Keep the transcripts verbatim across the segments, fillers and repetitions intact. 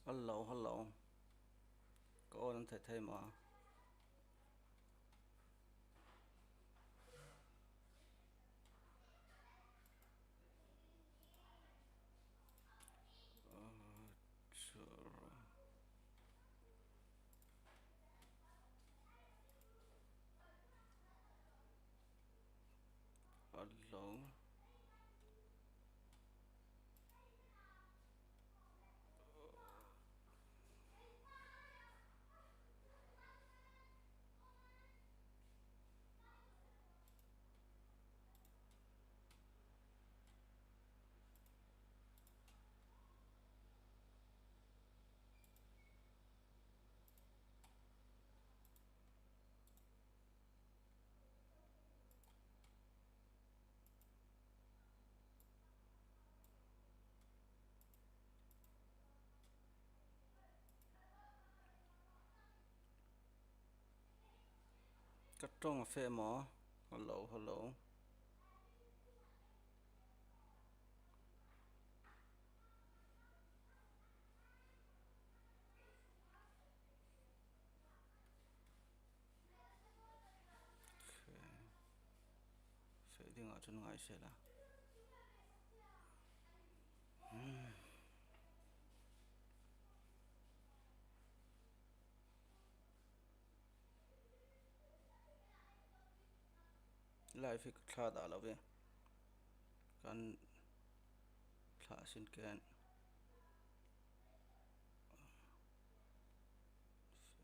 Hello, hello. Ka aw nan theih thei maw? Ah, sure. Hello. Ka ṭawng a feh maw? Hello, hello. Okay. Feh dingah chun ngai sela. Hmm. Live hi ka thla dah lo ve. Kan thla sin ken.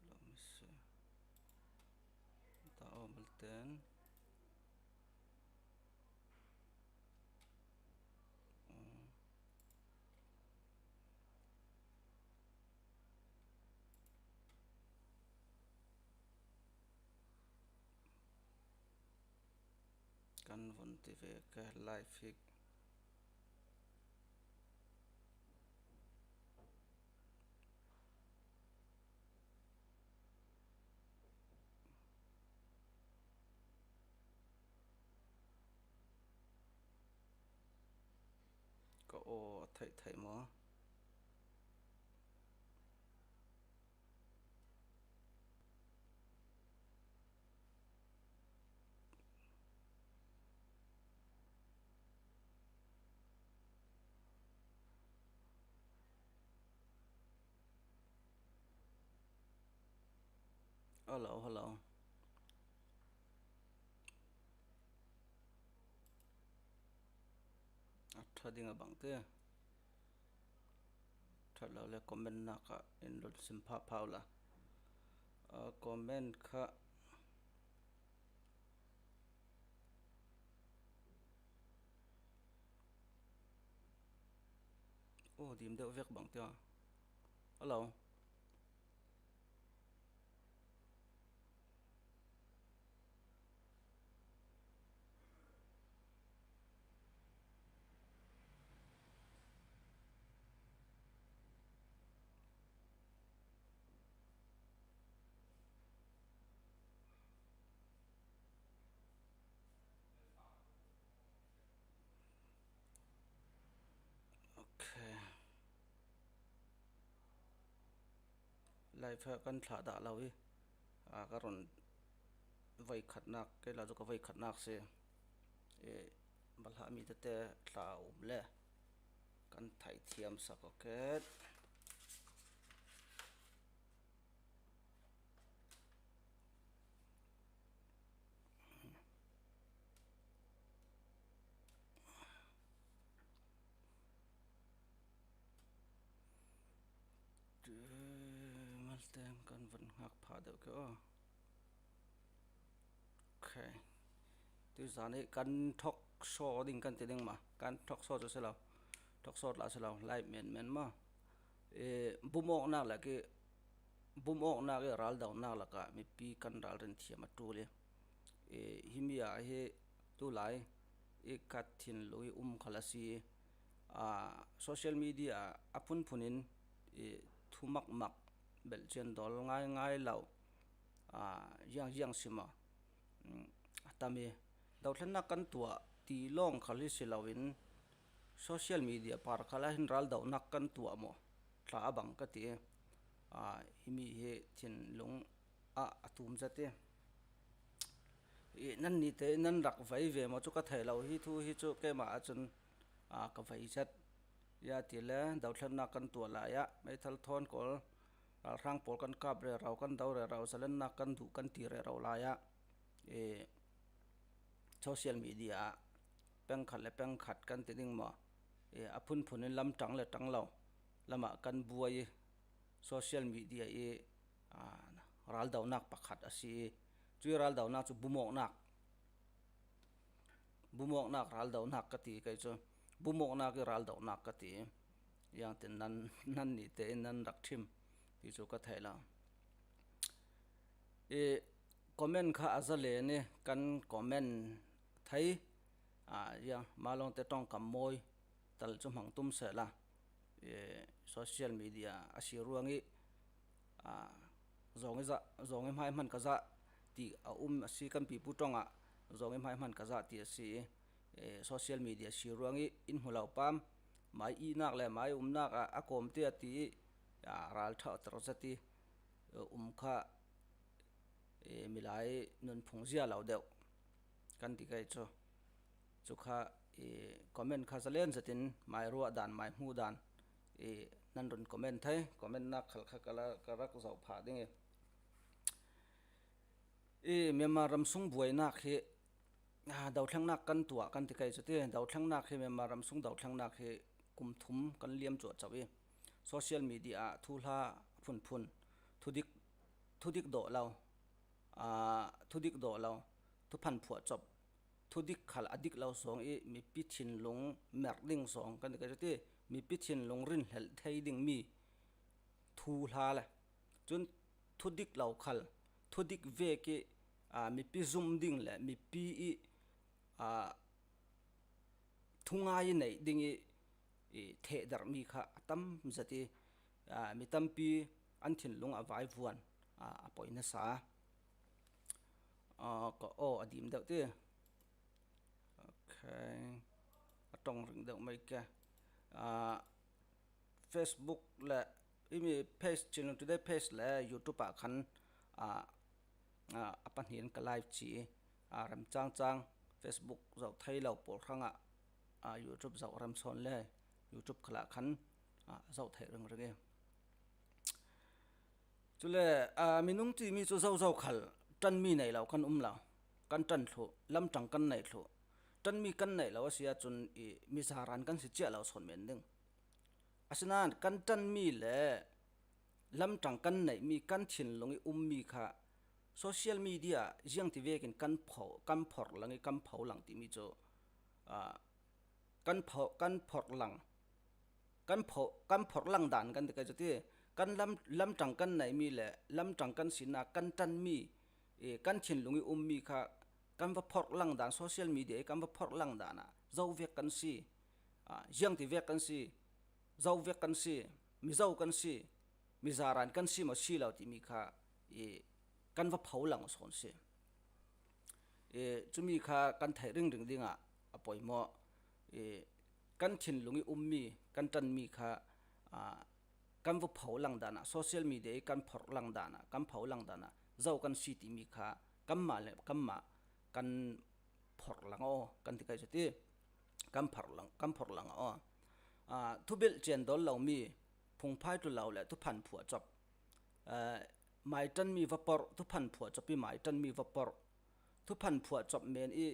Lo mi se. Ta awm al ten. Kan vun ti ve ka live hi. Ka aw a theih theih maw? Hello, hello. A ṭha ding a bang te. Ṭhat lo le comment nak ah in lun sim phah phah ula. A comment kha. Oh, dim deuh vek bang tia. Hello. Okay. Live kan thlah dah lo hi. A, ka rawn voi khatnak, kei la chu ka voi khatnak si. E, balhah mi tete thla um le. Kan thai thiam sak, okay. Malteng kan van ngak pha deuh ke aw. Okay. Tuzan hi kan talk show ding kan ti ding ma. Kan talk show chu si lo. Talk show la si lo. Live men men ma. E, bumawknak lak i, bumawknak i raldonak lakah mipi kan ralrin thiam a ṭul i, e, himi ah hi tulai i ka thinlung i um khal a si. A, social media a phunphun in, e, thumakmak belh cian dawl ngaingai lo. A, ziang ziang si maw? Mm, a tam hi. Dothlennak kan tuah ti lawng khal hi si loin social media par khalah hin raldohnak kan tuah maw? tla a bang ka ti. A, himi hi thinlung a, a tum zet i. I, nan nite nan rak vai ve maw chu ka thei lo, hi thu hi chu keimah a chun, a, ka vai zet. Ia ti le, dothlennak kan tuah lai ah, meithal thawn kawl, ralhrang pawl kan kap rero, kan do rero, zalennak kan duh, kan ti rero lai ah, e, social media ah pengkhat le pengkhat kan ti ding maw, e, a phunphun in lam tang le tang lo lamah kan buai i, social media i, a, raldonak pakhat a si i, cui raldonak cu bumawknak, bumawknak raldonak ka ti kei cu, bumawknak i raldonak ka ti. Iangtin nan, nan nite in nan rak ṭhim ti cu ka thei lo. I comment kha a zalen i kan comment thei, a, ia, malawngte ṭawngkam mawi tal cu hmang tum sehla, e, social media a si ruang i, a, zawng i zah, zawng i hmai hman ka zah ti a um a si, kan pipu ṭawngah zawng i hmai hman ka zah ti a si i, e, social media si ruang i in hmu lo pam, mai ihnak le mai umnak ah a kawmte a ti i, a, ralṭha ter zet i, e, um kha, e, milai nunphung zia lo deuh kan ti kei cu. Cu kha, e, comment kha zalen zetin mai ruah dan, mai hmuh dan, e, nan run comment thei, comment nak khal kha ka la, ka rak zoh phah ding i. I Myanmar ram sung buainak hi, a, dothlennak kan tuah kan ti kei cu ti, dothlennak hi, Myanmar ram sung dothlennak hi kum thum kan liam cuahco i, social media ah thuhla a phunphun, thudik, thudik dawh lo, a, thudik dawh lo, thuphan phuah cop, thudik khal a dik lo zawng i mipi thinlung merh ding zawng kan ti kei cu ti, mipi thinlung rinhlelh thei dingmi thuhla le cun thudik lo khal, thudik vek i, a, mipi zum ding le mipi i, a, thungai i neih ding i, i thehdarhmi kha a tam zet i, a, mi tampi an thinlung a vaivuan, a, a poi nasa. A, ka aw a dim deuh ti. Ok. A ṭong ring deuh mai ke. A, Facebook le, i mi page, Chinlung Today page le YouTube ah khan, a, a, a pahnih in ka live ci i, a, remcang cang Facebook zoh thei lo pawl hrangah, a, YouTube zoh rem sawn le YouTube khalah khan, a, zoh theih ringring i. Cule, a, minung timi cu zozo khal ṭanmi nei lo kan um lo, kan ṭan thluh, lamṭang kan nei thluh. Ṭanmi kan neih lo a si ahcun i mizaran kan si ciah lo sawn men ding. Asinain kan ṭanmi le lamṭang kan neihmi, kan thinlung i ummi kha social media ziangti vekin kan pho-, kan phorh lang i kan pho lang timi cu, aa, kan pho-, kan phorh lang, kan pho-, kan phorh lang dan kan ti kei cu ti, kan lam-, lamṭang kan neihmi le lamṭang kan sinak kan ṭanmi, i, kan thinlung i ummi kha kan va phorh lang dan, social media i kan va phorh lang dan ah zo vek kan si, aa, ziangti vek kan si, zo vek kan si, mizo kan si, mizaran kan si maw si lo timi kha i kan va pho lang sawn si. I, cumi kha kan theih ringring dingah a poimawh. I, kan thinlung i ummi, kan ṭanmi kha, aa, kan va pho lang dan ah, social media i kan phorh lang dan ah, kan pho lang dan ah zo kan si timi kha kanmah le kanmah kan phorh lang aw, kan ti kei cu ti. Kan phorh lang, kan phorh lang aw. Aa, thubelh ciandawl lomi, phungphai tlu lo le thuphan phuah cop, aa, maiṭanmi va porh, thuphan phuah cop i maiṭanmi va porh, thuphan phuah cop men i,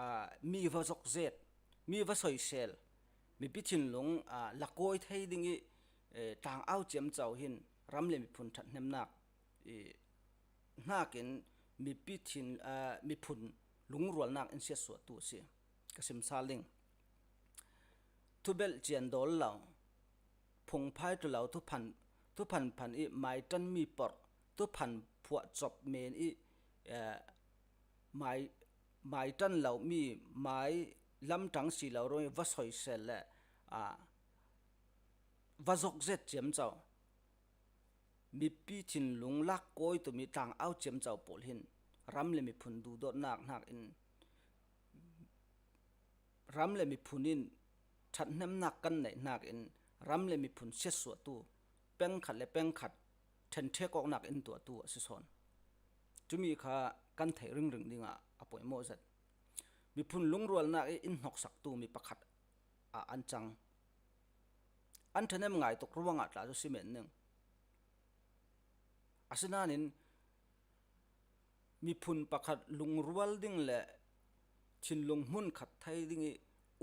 aa, mi va zok zet, mi va soisel, mipi thinlung, aa, lakawi thei ding i, ee, tlangau ciamco hin ram le miphun ṭhathnemnak i hnakin mipi thin, aa, miphun lungrualnak in siatsuahtu a si. Ka sim sal ding. Thubelh ciandawl lo, phungphai tlu lo, thuphan, thuphan phan i maiṭanmi porh, thuphan phuah cop men i, aa, mai, maiṭan lomi, mai lamṭang si lo ruang i va soisel le, aa, va zok zet ciamco. Mipi thinlung lak kawi tumi tlangau ciamco pawl hin ram le miphun duhdawtnak hnakin, ram le miphun in ṭhathnemnak kan neih hnakin ram le miphun siatsuahtu peng khat le peng khat ṭhenṭhek awknak in tuahtu a si sawn. Cumi kha kan theih ringring dingah a pawimawh zet. Miphun lungrualnak i in hnoksaktu mi pakhat ah an cang. An ṭhahnem ngai tuk ruangah tla cu si men ning. Asinain miphun pakhat lungrual ding le thinlung hmun khat thei ding i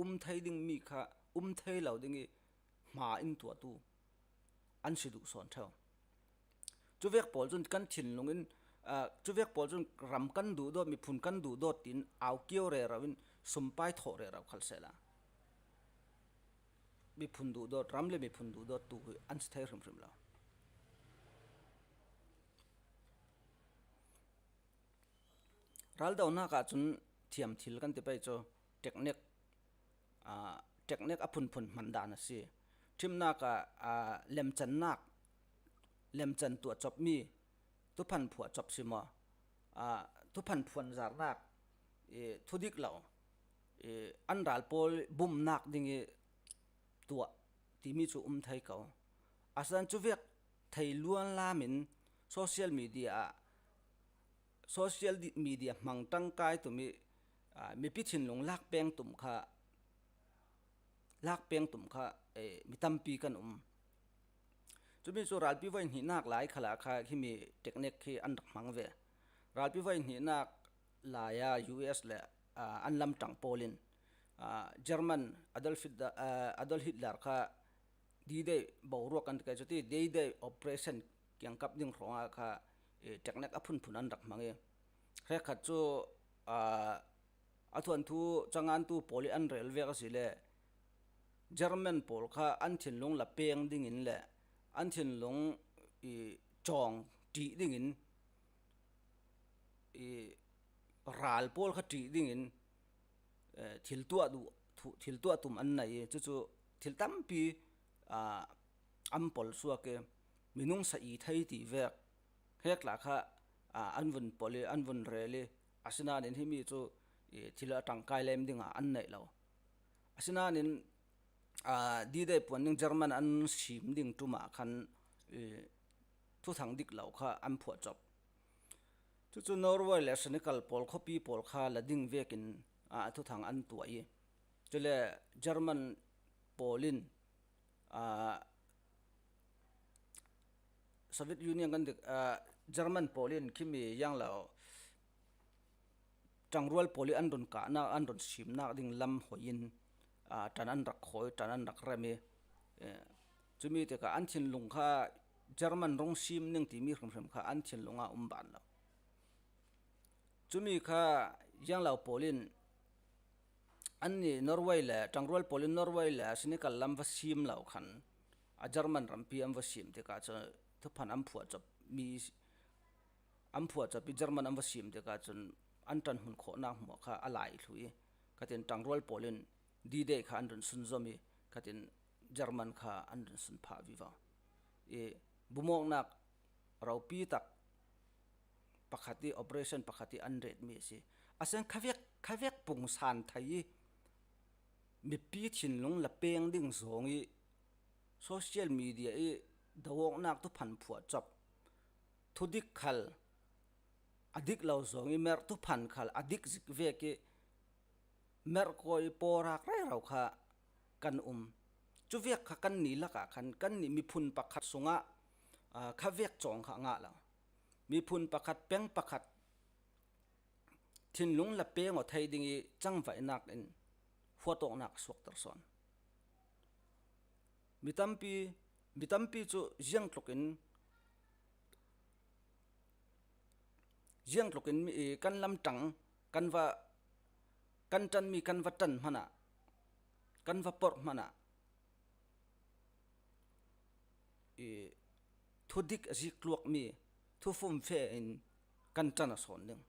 um thei ding mi kha um thei lo ding i hma in tuahtu an si duh sawn ṭheu. Cuvek pawl cun kan thinlung in, aa, cuvek pawl cun ram kan duhdawt, miphun kan duhdawt tiin au kio rero in sumpai thawh rero khal sehla miphun duhdawt, ram le miphun duhdawttu hi an si thei hrimhrim lo. Raldohnak ah cun thiam thil kan ti pei cu, teknek, aa, teknek a phunphun hman dan a si. Ṭhimnak ah, aa, lemcannak, lemcan tuah copmi, thuphan phuah cop si maw, aa, thuphan phuan zarnak, i, thudik lo, i, an ral pawl bumnak ding i tuah timi cu um thei ko. Asinain cuvek thei luan lam in social media ah, social di-, media hmang ṭangkai tum i, aa, mipi thinlung lak peng tum kha, lak peng tum kha, eh, mi tampi kan um. Cumi cu ralpi voi hnihnak lai khalah kha himi teknek hi an rak hmang ve. Ralpi voi hnihnak lai ah U S le, aa, an lamṭang pawl in, aa, German Adolf Hitler, aa, Adolf Hitler kha D-Day boruak kan ti kai cuti, D-Day operation kiangkap ding hrawngah kha, eh, teknek a phunphun an rak hmang i, hrekkhat cu, aa, a thuanthu cangantu pawl i an rel vek a si le German pawl kha an thinlung la peng dingin le an thinlung i cawng ṭih dingin, i ral pawl kha ṭih dingin, eh, thil tuah duh, thu-, thil tuah tum an nei i, cucu thil tampi, aa, an pol suak i, minung sa i thei ti vek, hek tla kha, aa, an vun pol i, an vun rel i, asinain himi cu, i, thil a ṭangkai lem dingah an neih lo. Asinain, aa, D-Day puan ding German an sim ding ṭum ah khan, i, thuthang dik lo kha an phuah cop. Cucu Norway le Senegal pawl khuapi pawl kha la ding vekin, aa, thuthang an tuah i, cule German pawl in, aa, Soviet Union kan dik, aa, German pawl in khimi yang lo ṭangrual pawl i an run kahnak, an run simnak ding lam hoi in, aa, ṭan an rak khawi, ṭan an rak rem i, eh, cumi tikah an thinlung kha German rung sim ning timi hrimhrim kha an thinlung ah um ban lo. Cumi kha yang lo pawl in annih Norway le, ṭangrual pawl in Norway le Senegal lam va sim lo khan a German rampi an va sim tikah cu thuphan an phuah cop mi, an phuah cop i German an va sim tikah cun an ṭanhmun khawhnak hmuah kha a lai thlu i, khatin ṭangrual pawl in D-Day kha an run sunzom i, khatin German kha an run sun phah vivo. I bumawknak ropi tak pakhat i operation pakhat i an retmi a si. A sen khavek, khavek pungsan thei i mipi thinlung la peng ding zawng i social media i do awknak thuphan phuah cop, thudik khal a dik lo zawng i merh thuphan khal a dik zik vek i merh kawi pawrak rero kha kan um. Cuvek kha kannih lakah khan kannih miphun pakhat sungah, aa, khavek cawng kha a ngah lo. Miphun pakhat, peng pakhat thinlung la peng aw thei ding i cangvaihnak in huatawknak a suakter sawn. Mi tampi, mi tampi cu ziangtlukin, ziangtlukin mi, i, kan lamṭang, kan va, kan ṭanmi kan va ṭan hmanah, kan va porh hmanah, i, thudik a zik tluakmi thufum fe in kan ṭan a sawn ding.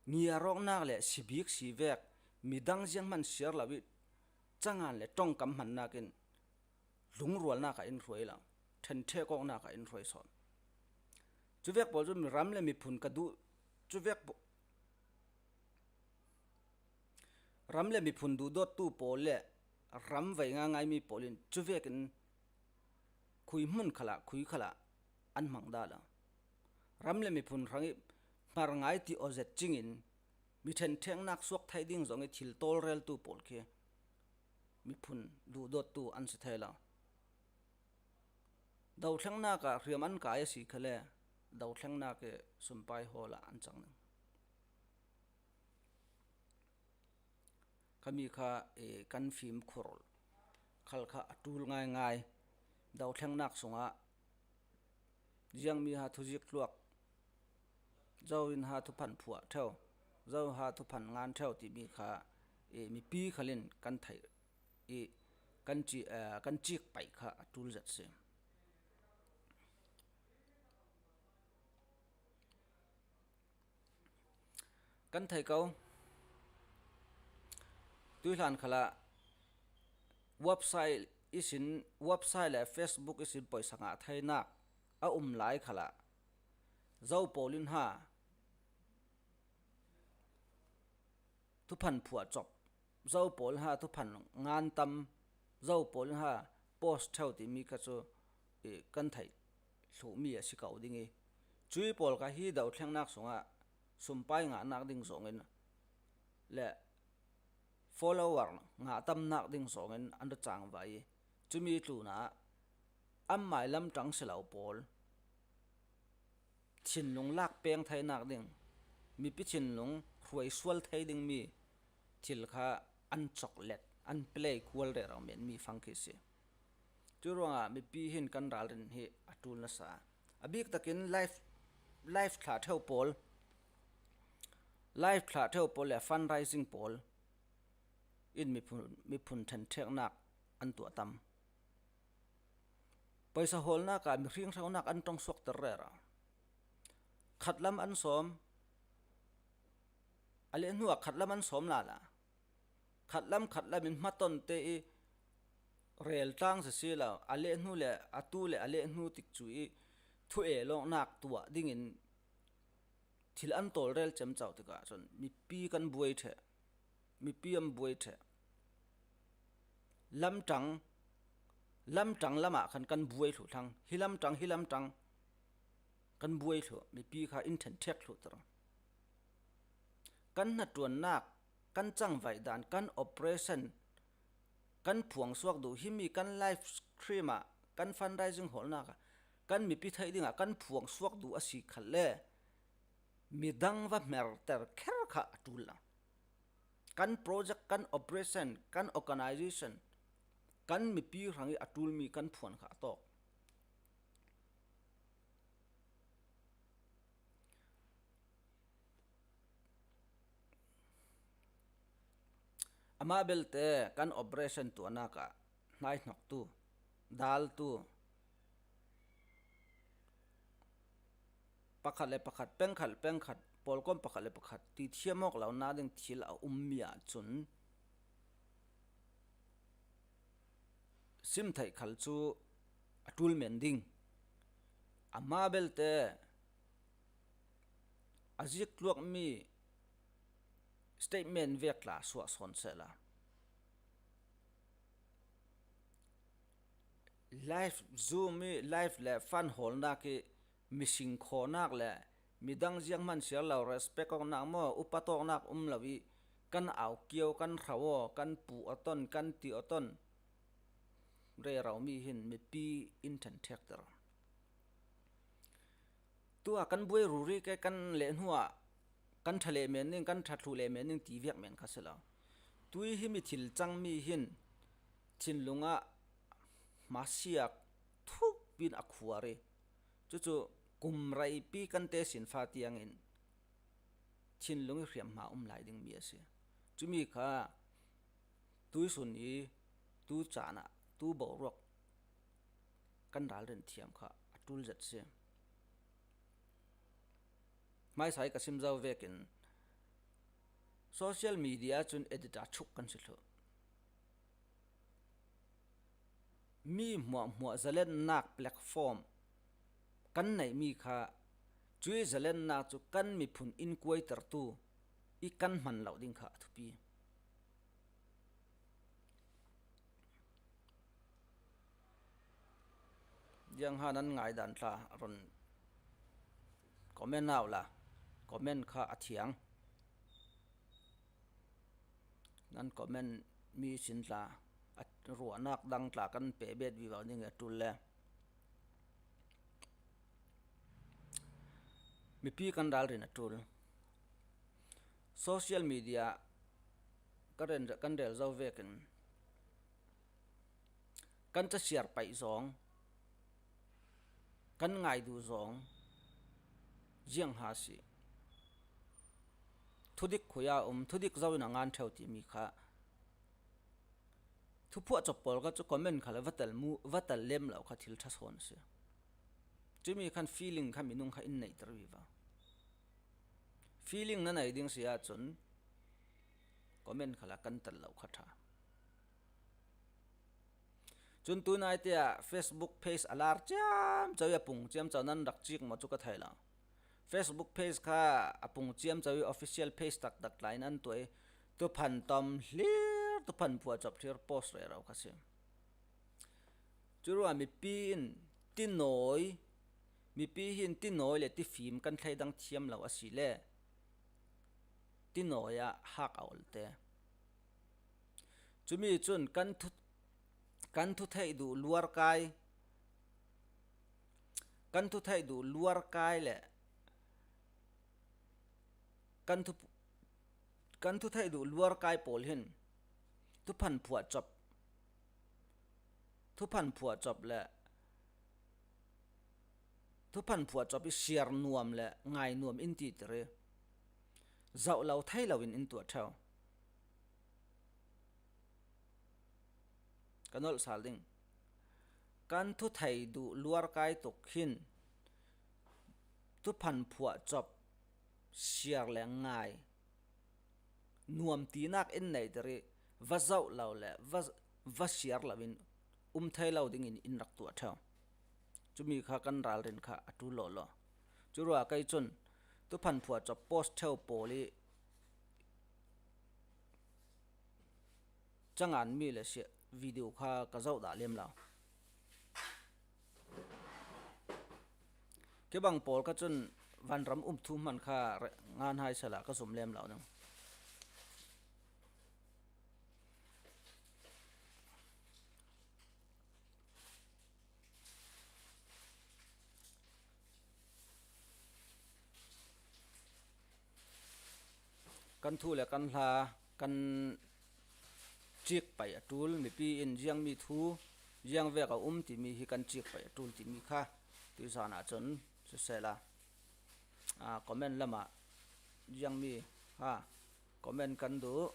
Ngiar awknak le sibik sivek midang zianghman siar lo i cangan le ṭongkam hmannak in lungrualnak ah in hruai lo, ṭhenṭhek awknak ah in hruai sawn. Cuvek pawl cu mi ram le miphun ka duh, cuvek paw-, ram le miphun duhdawttu pawl le ram vei ngaingaimi pawl in cuvekin khui hmun khalah, khui khalah an hmang dal a. Ram le miphun hrangih hmar ngai ti aw zet cingin mi ṭhenṭheknak suak thei ding zongih thil tawlreltu pawl khi miphun duhdawttu an si thei lo. Dothlengnak ah hriam an kai a si khale, dothlengnak i sumpai hawl ah an cang ding. Khami kha, eh, kan fimkhur khal kha a ṭul ngaingai. Dothlengnak sungah ziangmi ha thuzik tluak, zo in ha thuphan phuah ṭheu, zo ha thuphan ngan ṭheu timi kha, eh, mipi khalin kan theih i kan ci, eh, kan cik paih kha a ṭul zet si. Kan thei ko. Tuihlan khalah website ihsin, website le Facebook ihsin pawisa ngah theinak a um lai khalah zo pawl in ha thuphan phuah cop, zo pawl ha thuphan ngan tam, zo pawl ha post ṭheu timi kha cu, eh, kan theih hluhmi a si ko ding i, cui pawl kha hi dothlengnak sungah sumpai ngahnak ding zongin le follower ngah tamnak ding zongin an ra cangvai i, cumi tlunah an mailam ṭang si lo pawl thinlung lak peng theinak ding, mipi thinlung hruai sual thei dingmi thil kha an cawk let, an play kual rero menmi fang khi si. Cu ruangah mipi hin kan ralrin hi a ṭul nasa. A bik takin live, live thlah ṭheu pawl, live thlah ṭheu pawl le fundraising pawl in miphun, miphun ṭhenṭheknak an tuah tam. Pawisa hawlnak ah mihring hronak an ṭong suakter rero. Khatlam an sawm, a leh hnuah khatlam an sawm lala. Khatlam, khatlam in hmaton te i rel tlang sisi lo, a leh hnu le a tu le a leh hnu tik cu i thu e lawknak tuah dingin thil an tawlrel ciamco tikah cun mipi kan buai ṭheh, mipi an buai ṭheh. Lamṭang, lamṭang lamah khan kan buai thluh thlang, hi lamṭang, hi lamṭang kan buai thluh, mipi kha in ṭhenṭhek thluhter. Kan hnaṭuannak, kan cangvaih dan, kan operation, kan phuang suak duh, himi kan live stream ah, kan fundraising hawlnak ah, kan mipi theih dingah kan phuang suak duh a si khalle, midang va hmerter kher kha a ṭul lo. Kan project, kan operation, kan organization, kan mipi hrangih a ṭulmi kan phuan kha a tawk. Amah belte kan operation tuahnak ah hnaihnoktu, daltu, pakhat le pakhat, pengkhat le pengkhat, pawlkom pakhat le pakhat ti thiam awk lo nading thil a ummi ahcun sim theih khal cu a ṭul men ding. Amah belte a zik tluakmi statement vek tla suah sawn sehla, live Zoom i live le fund hawlnak i mising khawhnak le midang zianghman siar lo, respect awknak maw, upat awknak um lo i kan au kio, kan hrau aw, kan puh aw ton, kan ti aw ton rero mi hin mipi in ṭhenṭhekter. Tuah kan buai ruri ke kan leh hnuah kan ṭha leh men ding, kan ṭha thluh leh men ding ti viak men kha si lo. Tui hi mi thil cangmi hin thinlung ah hmasiak thuk piin a khuar i, cucu kum reipi kan te sinfa tiangin thinlung i hriamhma um lai dingmi a si. Cumi kha tuisun i tu caan ah, tu boruak kan ralrin thiam kha a ṭul zet si. Hmaisa i ka sim zo vekin social media cun editor chuk kan si thluh. Mi hmuahhmuah zalennak platform kan neihmi kha, cui zalennak cu kan miphun innkuaitertu i kan hman lo ding kha a thupi. Ziang ha nan ngaidan tla ron comment au la, comment kha a thiang. Nan comment mi sin tla, a ruahnak dang tla kan pe bet vivo ding a tul le. Mipi kan ralrin a tul. Social media kan rel, kan rel zo vekin kan casiar paih zong, kan ngaidu zong, ziang ha si. Thudik khuia um, thudik zo in a ngan theu timi kha. Thuphuah cop pawl kha cu comment kha le va tel mu, va tel lem lo kha thil ṭha sawn si. Cumi khan feeling kha minung kha in neihter vivo. Feeling na nei ding si ahcun comment kha la kan tel lo kha ṭha. Cun tunai te ah Facebook page a lar ciamco i a pung ciamco nan rak cik maw cu ka thei lo. Facebook page kha a pung ciamco i official page taktak tla in an tuah i, tuphan tom hlir, tuphan phuah cop hlir post rero kha si. Curuah mipi in tinawi, mipi hin tinawi le tifim kan thleidang thiam lo a si le tinawi ah hak a ol te. Cumi cun kan thu, kan thutheih duh luarkai, kan thutheih duh luarkai le kan thu, kan thutheih duh luarkai pawl hin thuphan phuah cop, thuphan phuah cop le thuphan phuah cop i siar nuam le ngai nuam in titer i zoh lo thei lo in in tuah ṭheu. Ka nolh sal ding. Kan thuthei duh luarkai tuk hin thuphan phuah cop siar le ngai nuam tinak in neiter i va zoh lo le va, va siar lo in um thei lo dingin in rak tuah ṭheu. Cumi kha kan ralrin kha a ṭul lawlaw. Curuah kei cun thuphan phuah cop post ṭheu pawl i cangan mi le siah video kha ka zoh dah lem lo. Kibang pawl kha cun vanram um thu hman kha re-, ngan hai sala ka zum lem lo ding. Kan thu le kan hla kan cik paih a ṭul, mipi in ziangmi thu, ziang vek a um timi hi kan cik paih a ṭul timi kha tuizan ah cun sisehla, aa, comment lamah ziangmi ha comment kan duh.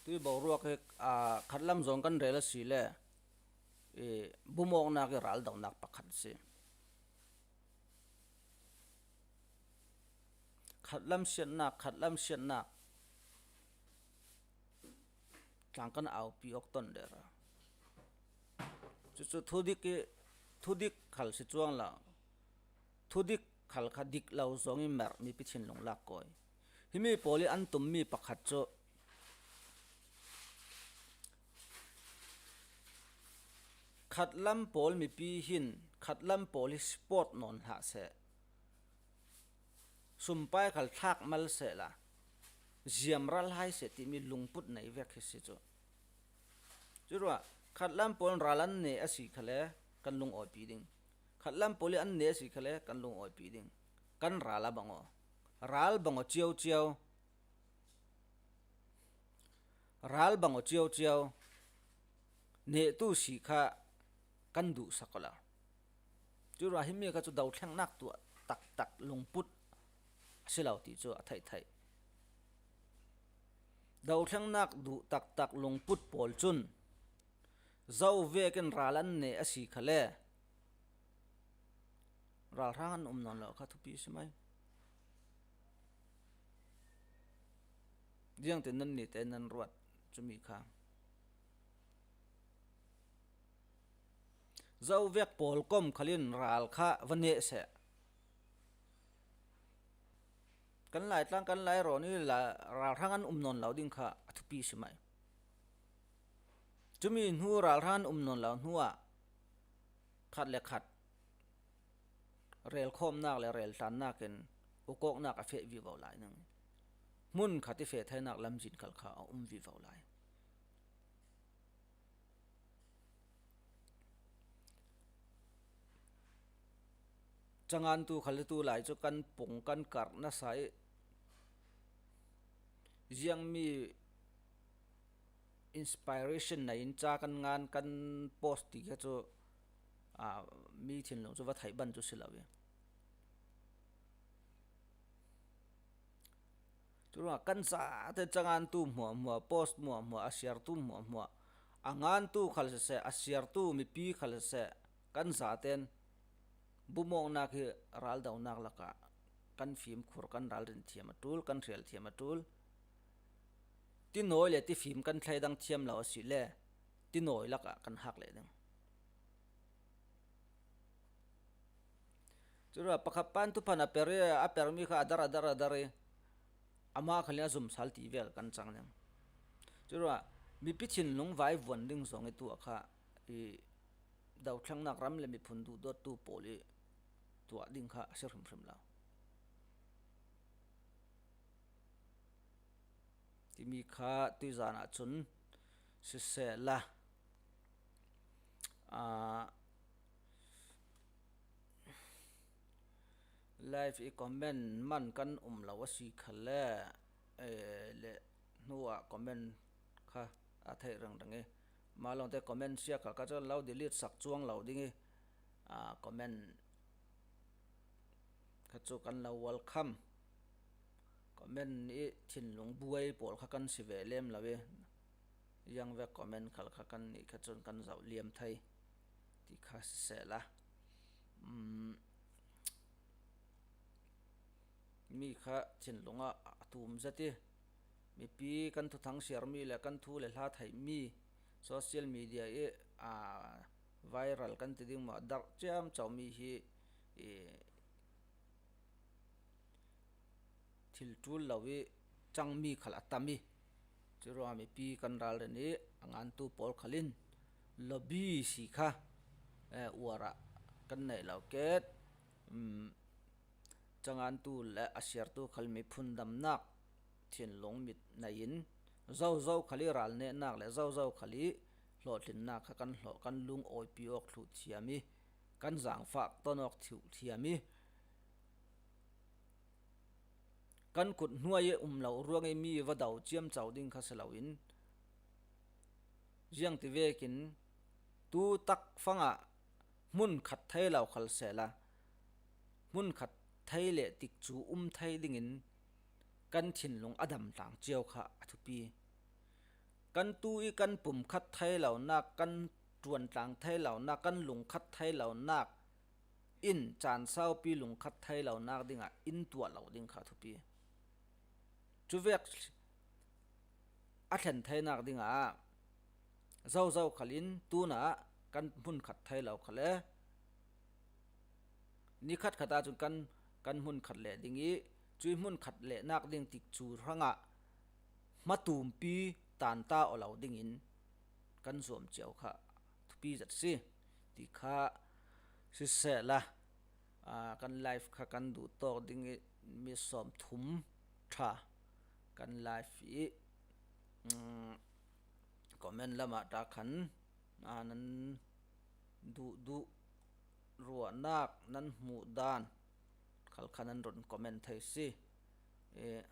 Tui boruak hi, aa, khatlam zong kan rel a si le, i, bumawknak i raldonak pakhat a si. Khatlam siatnak, khatlam siatnak tlang kan aupi awk ton dera. Cucu thudik i, thudik khal si cuang lo. Thudik khal kha dik lo zong i merh mipi thinlung lak kawi. Himi pawl i an tummi pakhat cu khatlam pawl mipi hin khatlam pawl hi support nawn hlah seh. Sumpai khal thlak mal sehla, ziamral hai seh timi lungput nei vek hi si cu. Curuah khatlam pawl ral an neh a si khale kan lungawpi ding. Khatlam pawl i an neh a si khale kan lungawpi ding. Kan ral a bang aw. Ral bang aw cio cio. Ral bang aw cio cio. Nehtu si kha kan duhsak aw la. Curuah himi kha cu dothlengnak tuah taktak lungput a si lo ti cu a theih theih. Dothlengnak duh taktak lungput pawl cun zo vekin ral an neh a si khale, ralhrang an um nawn lo kha thupi si mai. Ziangtin nan nite nan ruat cumi kha? Zo vek pawl kom khalin ral kha va neh seh. Kan Laitlang, kan Lairawn i la, ralhrang an um nawn lo ding kha a thupi si mai. Cumi hnu ralhrang an um nawn lo hnuah khat le khat relkhawmnak le reltlannak in ukawknak a feh vivo lai ning. Hmun khat i feh theinak lamzin khal kha a um vivo lai. Cangantu khal tu lai cu kan pung kan karh nasa i ziangmi inspiration nei in ca kan ngan kan post ti kha cu, aa, mi thinlung cu va theih ban cu si lo i. Curuangah kan zate cangantu hmuahhmuah, post hmuahhmuah, a siartu hmuahhmuah, a ngantu khal siseh, a siartu mipi khal siseh, kan zaten bumawngnak hi raldonak lakah kan fimkhur, kan ralrin thiam a ṭul, kan hrial thiam a ṭul. Tinawi le tifim kan thleidang thiam lo a si le, tinawi lakah kan hak leh ding. Curuah pakhat pan thuphan a per i, a permi kha a dar, a dar, a dar i, amah khalin a zumsal ti vel kan cang ding. Curuah mipi thinlung vaivuan ding zong i tuah kha i dothlengnak ram le miphun duhdawttu pawl i tuah ding kha a si hrimhrim lo. Timi kha tuizan ah cun sisehla, aa, live i comment man kan um lo a si khalle, eh, le hnuah comment kha a theih ringring i, mah lawngte comment sia khal kha cun lo delete sak cuang lo ding i, aa, comment kha cu kan lo welcome. Comment i thinlung buai pawl kha kan si ve lem lo i, ziangvek comment khal kha kan nih kha cun kan zoh liam thei ti kha sisehla, um, mi kha thinlung ah a tum zet i, mipi kan thuthang siarmi le kan thu le hla theihmi social media i, aa, viral kan ti ding maw, darh ciamco mi hi, i, thil ṭul lo i cangmi khal a tam i, curuangah mipi kan ralrin i a ngantu pawl khalin lobby si kha, eh, uar ah kan neih lo ket, um, cangantu le a siartu khal miphun damnak thinlung mit nei in zozo khal i ral nehnak le zozo khal i hlawhtlinnak kha kan hlawh, kan lung awipi awk thluh thiam i, kan zaangfak ton awk thluh thiam i, kan kut hnuai i um lo ruang i mi va do ciamco ding kha si lo in, ziangti vekin tu tak fangah hmun khat thei lo khal sehla, hmun khat thei le tikcu um thei dingin kan thinlung a dam tlang cio kha a thupi. Kan tu i kan pum khat thei lonak, kan ṭuan tlang thei lonak, kan lung khat thei lonak in caan saupi lung khat thei lonak dingah in tuah lo ding kha a thupi. Cuvek a thlen theinak dingah zozo khal in tunah kan hmun khat thei lo khal le, ni khat khat ahcun kan, kan hmun khat leh ding i, cui hmun khat lehnak ding tikcu hrangah hmatumpi tanta aw lo dingin kan zuam cio kha thupi zet si ti kha sisehla, aa, kan live kha kan duh tawk ding i, mi sawmthum ṭha kan live i, um, comment lamah ṭa khan, aa, nan duh duh ruahnak nan hmuh dan khal kha nan run comment thei si. Eh,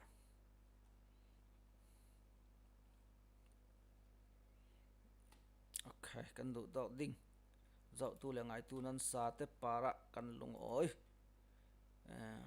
ok, kan duh tawk ding. Zohtu le ngaitu nan sate parah kan lungawi. Eh,